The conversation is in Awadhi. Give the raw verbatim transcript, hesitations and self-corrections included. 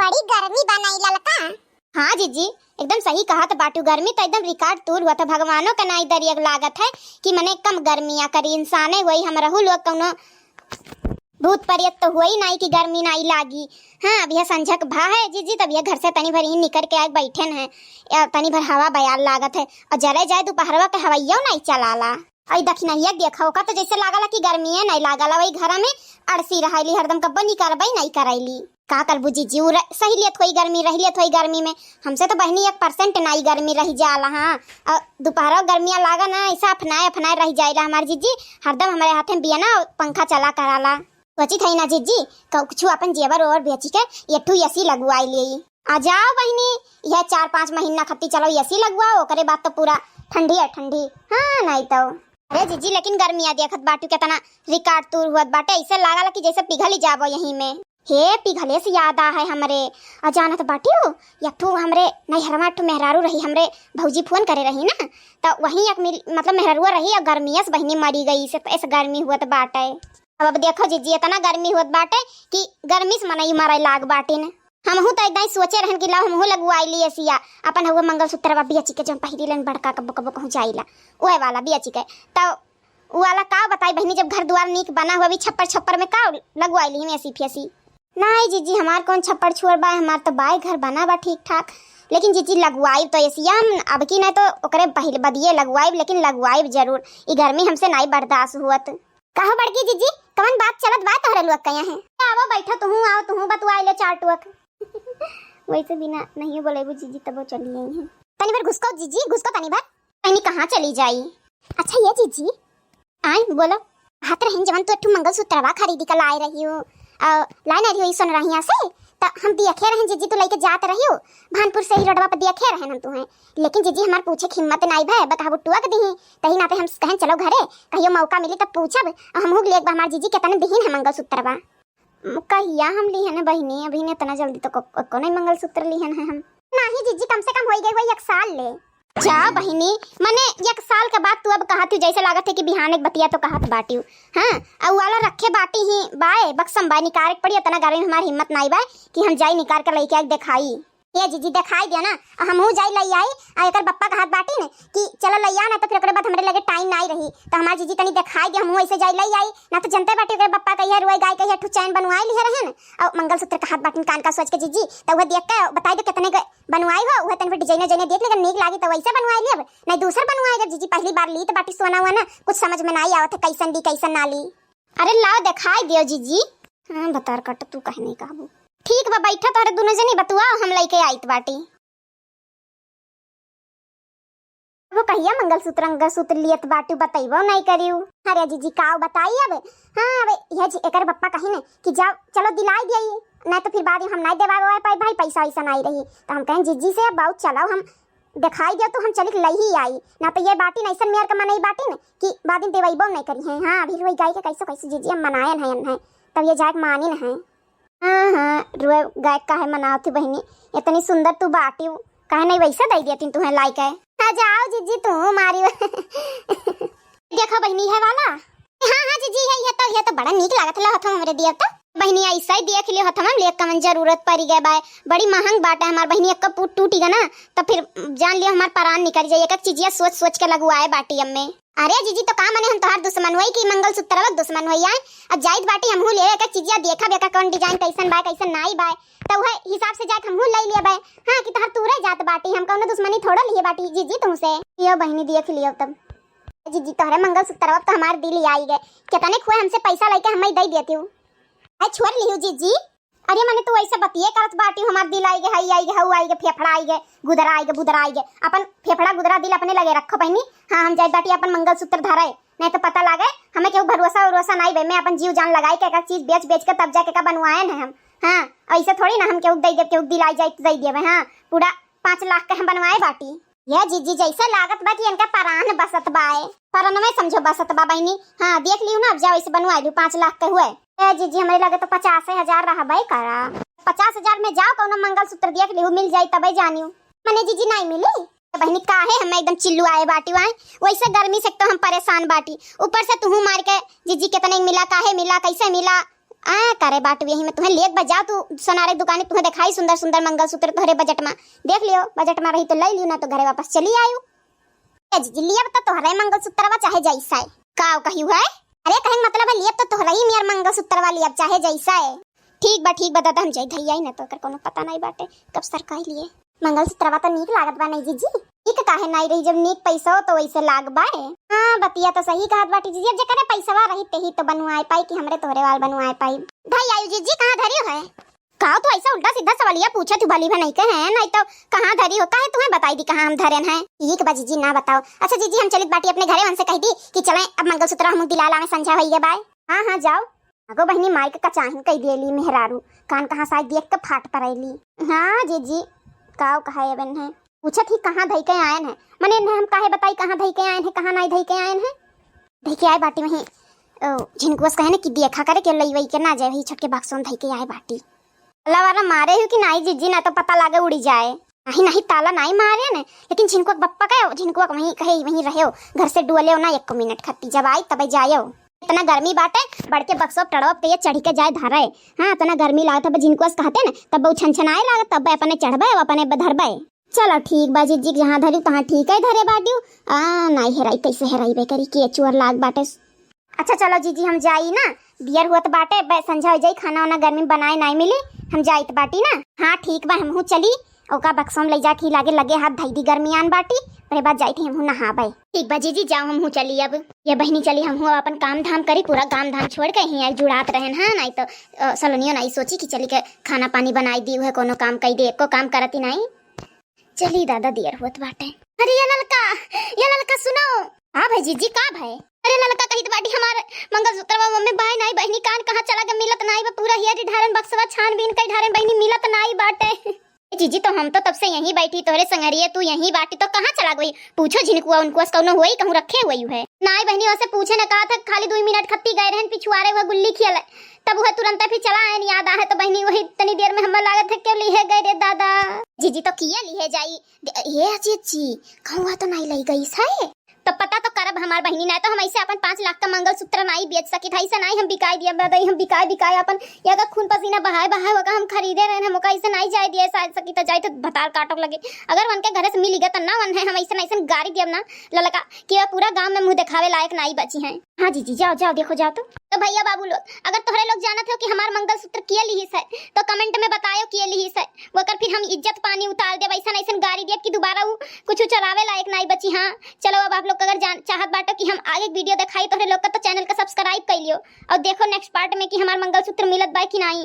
बड़ी गर्मी बा नाई ललका। हाँ जीजी, एकदम सही कहत बाटू, गर्मी तो एकदम record तूर हुआ था। भगवानों के नाई दरियक लागत है कि मने कम गर्मियाँ करी, इंसाने होई, हम रहू लोग कौनो भूत प्रेत तो हुई नाई कि गर्मी नाई लागी। हाँ, अब यह संझक भा है जीजी, तब यह घर से तनी भर ही निकर के आके बैठन है, या तनी भर हवा बयार लागत है, और जरे जाए दोपहरवा के हवैया नाई चलाला। अई दखिनहिया देखा, ओका तो जैसे लागला कि गर्मिये नाई लागला, वही घर में अड़सी रहली, हरदम कब्बो निकरबई नाई करैली। का करबू जीजी, उ र-, सही लेत होई गर्मी, रही लेत होई गर्मी में। हमसे तो बहिनी एक percent नाई गर्मी रही जाला। हाँ, और दोपहरो गर्मिया लागा ना, ऐसा अफनाए अफनाए रही जाइला हमार जीजी। हरदम हमारे हाथे में बिया ना, पंखा चला कराला। सोचित हई ना जीजी, क-, कुछ अपन जेवर ओवर बेची के एक ठू AC लगवाई लेई। आ जाओ बहिनी, यह चार पाँच महीना खत्ती चलो AC लगवाओ, ओकरे बाद तो पूरा ठंडी है ठंडी। हाँ, नाई तो। अरे जीजी, लेकिन गर्मिया देखत बाटू केतना record तूर हुअत बाटे, ऐसे लागल कि जैसे पिघल ही जाबो यहीं में। हे, पिघले से याद आ है हमरे, आ जानत बाटियो, एक ठू हमरे नैहरवा ठू मेहरारू रही, हमरे भौजी फोन करे रही ना, त वहीं एक मिल-, मतलब मेहरारुआ रही और गर्मिया से बहिनी मरी गई, से ऐसे गर्मी हुअत बाटे। अब, अब देखो जीजी, इतना गर्मी होत बाटे कि गर्मी से मनई मरे लाग बाटिन। हमहू तो एकदम सोचे रहन कि लाओ हमहू लगवाई ली एसिया, अपन हुआ मंगलसूत्रवा बेची के जौन पहिरी लेन बड़का कब्बो कब्बो कहूँ जाइला, ओए वाला बेची के। तो उ वाला का बताई बहिनी, जब घर दुआर नीक बना हुआ भी छप्पर छप्पर में का लगवाई ली एसी फेसी। नहीं जीजी, हमार कौन छप्पर छुअर बा, हमार तो बाय घर बना बा ठीक ठाक। लेकिन जीजी लगवाइब तो एसिया हम अब की नहीं तो ओकरे पहले बदिये लगवाइब, लेकिन लगवाइब जरूर। ई गर्मी हमसे नहीं बर्दाश्त हुअत। कहो बड़की जीजी, कवन बात चलत बा तोहरे लोग के यहाँ? आवो बैठो, तुहू आओ, तुहू बतुआई ले चार टुअक। वैसे बिना नहीं बोलेबू जीजी, तबो चली आई हैं। तनी भर घुसको जीजी, घुसको तनी भर। तनी कहाँ चली जाई? अच्छा ये जीजी, आई बोलो। हाथ रहन जवन तू एक ठो मंगलसूत्रवा खरीदी के लाए रही हो, आ, लाए ना रही हो ई सोनरहिया से, त हम दियखे रहन जीजी, तू लेके जात रही हो भानपुर से ही रोडवा पर दियखे रहन हम तुहें। लेकिन जीजी हमार पूछे के हिम्मत नाई भय, बकहबू टुअक दीही। तही नाते हम कहन चलो घरे, कहियो मौका मिली तब पूछब। और हमहू के लेके बा हमार जीजी केतने दिहिन है मंगलसूत्रवा। म-, कहिया हम लिहन है बहिनी, अभी ने इतना जल्दी तो को, को, को नहीं मंगलसूत्र लिहन है हम। नाही जीजी, कम से कम होई गई होई एक साल ले। जा बहिनी, मने एक साल के बाद तू अब कहत हूँ, जैसे लागत है कि बिहान एक बतिया तो कहत बाटी हूँ। हाँ, और वाला रखे बाटी ही बाय, बक्सम बाय निकारे के पड़ी, इतना गर्मी में हमार हिम्मत नाई बाय कि हम जाई निकार के लेके आके देखाई। ए जीजी, देखाई दिया ना, आ हमहू जाई लई आई। आ एकर बप्पा कहत बाटी न कि चलो लई आ, ना तो फिर ओकरे बाद हमरे लगे टाइम नाई रही। तो हमार जीजी तनी देखाई दिया, हमहू ऐसे जाई लई आई, ना तो जनते बाटी ओकरे बप्पा कहिया रुआई गाय कहिया ठू चैन बनवाई लिहे रहन। और मंगलसूत्र कहत बाटिन कान का सोच के जीजी, तो वह देख के बताई दो कितने के बनवाई हो, वह तनी डिजाइन उजाइन देख लेकर नीक लागी तो वैसे बनवाई लेब, नहीं दूसर बनवाई लेब जीजी। पहली बार ली तो बाटी सोना वोना, कुछ समझ में नाई आवत है कैसन ली कैसन ना ली। अरे लाओ देखाई दियो जीजी। हाँ भतार कट, तू कहे नहीं कहबू। ठीक बा, बैठा तोहरे दुनो जनी बतुआओ, हम लइके आइत बाटी। वो कहिया मंगलसूत्र अंगलसूत्र लियत बाटू, बतइबो नहीं करियो। अरे जीजी काव बताई अब। हाँ अब यह जी, एकर पप्पा कही न कि जाओ चलो दिलाई दिया, नहीं तो फिर बाद में हम नहीं देवा पाए भाई, पैसा वैसा नहीं रही। तो हम कहें जीजी से अब बहुत चलो हम देखाई दियो तो हम चलिक लई ही आई, ना तो ये बाटी न ऐसन मेर के मनई बाटी न कि बाद में देवइबो नहीं करी हैं। हाँ, अभी रोई गाय के कैसो कैसो जीजी हम मनायन है, तब ये जाए के मानिन है। हाँ, हाँ, रोए गाय काहे मनावत ही बहिनी, इतनी सुंदर तू बाटी, काहे नहीं वैसे दई देती तुहें लाई के। आ जाओ जीजी तू मारी। देखो बहिनी है वाला। हाँ, हाँ, जीजी, है, ये तो, ये तो बड़ा नीक लागत ला हथवा हमरे दिया तो। बहिनी, ऐसा ही देख लियो हथवा में ले कवन जरूरत पड़ी गए बाय। बड़ी महंग बाटे हमार बहिनी, एक कप टूटी गए ना, तो फिर जान लियो हमार परान निकल जाए। एक एक चीजिया सोच सोच के लगवाए बाटी अम्मे। अरे जीजी, तो का मने हम तोहार दुश्मन होई कि मंगलसूत्रवा के दुश्मन होई आए? अब जाइत बाटी हमहू ले एक एक चीजिया देखब, एकर कौन design कैसन बाय, कैसन नाई बाय, तो वह हिसाब से जाके हमहू ले लिए बाय। हाँ, कि तोहार तूरे जात बाटी, हम कौनो दुश्मनी थोड़ा लिए बाटी जीजी तुमसे। यो बहिनी, देख लियो तब। जीजी, तोहरे मंगलसूत्रवा पे तो हमार दिल ही आई गए। कितने खुए हमसे पैसा लेके हमें दे देती हूँ। आई छोड़ लिहू जीजी। अरे मने तू ऐसे बतिये करत बाटी, हमार दिल आई गए, हई आई गए, हऊ आई गए, फेफड़ा आई गए, गुदरा आई गए, बुदरा आई गए। अपन फेफड़ा गुदरा दिल अपने लगे रखो बहिनी। हाँ, हम जाए बाटी अपन मंगलसूत्र धरे, नहीं तो पता लागे हमें केहू भरोसा उरोसा नहीं बे। मैं अपन जीव जान लगाई के एक एक चीज बेच बेच के तब जाके का बनवाए हैं हम। हाँ, ऐसे थोड़ी ना हम केहू दे देब, केहू दिलाई जाए तो दे देबे। हाँ, पूरा पाँच लाख के हम बनवाए बाटी। ये जीजी जैसे लागत बा कि इनका परान बसत बाए। परनवे समझो बसत बा बहिनी। हाँ, देख लियो ना, अब जाओ इसे बनवा लियो, पाँच लाख के हुए। ए जीजी, हमरे लगे तो पचास हजार रहबे करा। पचास हजार में जाओ, कौनो मंगलसूत्र देख लियो, मिल जाई तबे जानियो। मने जीजी, नहीं मिली? तो बहिनी, काहे हम एकदम चिल्लू आए बाटी वाए, वैसे गर्मी से तो हम परेशान बाटी, ऊपर से तुहू मार के जीजी, कितने मिला, काहे मिला, कैसे मिला, आ, करे बाटू, यही में तुहें लेत बा, जाओ तू सोनारे दुकानी, तुहें देखाई सुंदर सुंदर मंगलसूत्र तोहरे बजट मा। देख लियो, बजट मा रही तो लइ लियो, ना तो घरे वापस चली आयु। ए जीजी, लियब तो तोहरे मंगलसूत्रवा चाहे जैसा है। का कही है? अरे कहे के मतलब है, लियब तो तोहरे ही मेर मंगलसूत्रवा लियब चाहे जैसा है। ठीक बा, ठीक बा दादा, हम जाई धई आई, ना तो ओकर कोनो पता नहीं बाटे कब सरकाई लिए। मंगलसूत्रवा तो नीक लागत बा नहीं जीजी? नीक काहे नाई रही, जब नीक पैसा हो तो वैसे लाग बाए। हाँ, बतिया तो सही कहत बाटी जीजी, अब जेकरे पैसवा रही तेही तो बनवाए पाई कि हमरे तोहरे वाल बनवाए पाई। धई आयु जीजी, कहाँ धरियो है? का तू ऐसा उल्टा सीधा सवालिया पूछत हू, भली भनई के हैं, नहीं तो कहाँ धरी हो, काहे तुहें बताई दी कहाँ हम धरेन हैं? ठीक बा जीजी, ना बताओ। अच्छा जीजी, हम चलित बाटी अपने घरे, उनसे कह दी कि चलें, अब मंगलसूत्र हम दिला लावे, संझा होइए बाय। हाँ हाँ, जाओ। अगो बहिनी, माई के कचाहिन कह दियली मेहरारू, कान कहाँ साय देख के फाट पड़ैली। हाँ जीजी, काव कहा एबन है, पूछत ही कहाँ धई के आयन है, मने इन्हें हम काहे बताई कहाँ धई के आयन है, कहाँ नाई धई के आयन है। धई के आए बाटी वहीं, ओ, झिनकुआ से कहे न कि देखा करे के लई वई के ना जाए, वही छटके बक्सों में धई के आए बाटी। ताला वाला मारे हो कि नाई जीजी, ना तो पता लागे उड़ी जाए। नहीं नहीं, ताला नाई मारे ने, लेकिन झिनकुआ के बप्पा कहे, झिनकुआ के वहीं कहे, वहीं रहे हो, घर से डुअले हो ना एक मिनट खत्ती, जब आई तब जाए हो। इतना गर्मी बाटे, बढ़ के बक्सो टड़वा पे ये चढ़ के जाए धरे। हाँ, इतना गर्मी लागत है, झिनकुआ से कहते न, तब वो छन छनाए लागत, तब अपने चढ़बे, वो अपने धरबे। चलो ठीक बा जीजी, जहाँ धरी तहाँ ठीक है धरे बाटियो। आ, नाई हेराई, कैसे हेराई बे करी, के चोर लाग बाटे। अच्छा चलो जीजी, हम जाई ना, दियर हुअत बाटे, बे संझा हो जाई, खाना वाना गर्मी में बनाए नाई मिली, हम जाइत बाटी ना। हाँ ठीक बा, हमहू चली, ओका बक्सों में ले जाके लागे लगे हाथ धई दी, गर्मी आन बाटी, ओकरे बाद जाइत ही हमहू नहाबे। ठीक बा जीजी, जाओ हमहू चली अब। ये बहिनी चली, हमहू अब अपन काम धाम करी, पूरा काम धाम छोड़ के ही आई जुड़ात रहन, हाँ, नाई तो, अ, सलोनियो नाई सोची कि चली के खाना पानी बनाई दी, उहे कोनो काम कई दे, एको काम करती नाई। चली दादा, दियर होत बाटे। अरे ये ललका, ये ललका सुनो। हाँ भाई जीजी, का भाई? अरे ललका कहित बाटी हमार मंगलसूत्रवा में बाय नाई बहिनी, कान कहाँ चला गए, मिलत नाई बा, पूरा हियारी ढारन बक्सवा छानबीन कई ढारन बहिनी, मिलत नाई बाटे। ए जीजी, तो हम तो तब से यहीं बैठी, तोहरे संगरिये तू यहीं बाटी, तो कहाँ चला गई? पूछो झिनकुआ उनको, कौनो होई, कहूँ रखे हुए है। नाई बहिनी, वैसे पूछे न कहा था, खाली दुई मिनट खत्ती गए रहन पिछुआरे हुए गुल्ली खेले, तब वह तुरंत फिर चला आयन, याद आहे तो बहिनी, वही तनी देर में हमें लागत है क्यों लिहे गए रे दादा। जीजी तो किया लिहे जाई, दे-, ये जीजी, कहूँ तो नाई लई गई है। तो पता तो करब हमार बहिनी, नाई तो हम ऐसे अपन पाँच लाख का मंगलसूत्र नाई बेच सकित है, ऐसे नाई हम बिकाई दिया दादा, हम बिकाई बिकाई अपन या का खून पसीना बहाए बहाए होगा हम खरीदे रहन, हम ओका ऐसे नाई जाए दिए, शायद सकित जाए तो भतार काटो लगे। अगर उनके घरे से मिली गए तो ना वन है, हम ऐसे ऐसे गारी दियब ना ललका कि वह पूरा गांव में मुंह दिखावे लायक नाई बची हैं। हाँ जीजी, जाओ जाओ, देखो जाओ तो। तो भैया बाबू लोग, अगर तोहरे लोग जानत हो कि हमार मंगलसूत्र किए लिहिस है, तो comment में बतायो किए लिहिस है, वकर फिर हम इज्जत पानी उतार देब, ऐसन ऐसन गारी देब कि दोबारा उ कुछ चोरावे लायक नाई बची। हाँ चलो, अब आप लोग अगर जान चाहत बाटो कि हम आगे video दिखाई तोहरे लोग का, तो channel का subscribe कर लियो और देखो next part में कि हमार मंगलसूत्र मिलत बा कि नाई।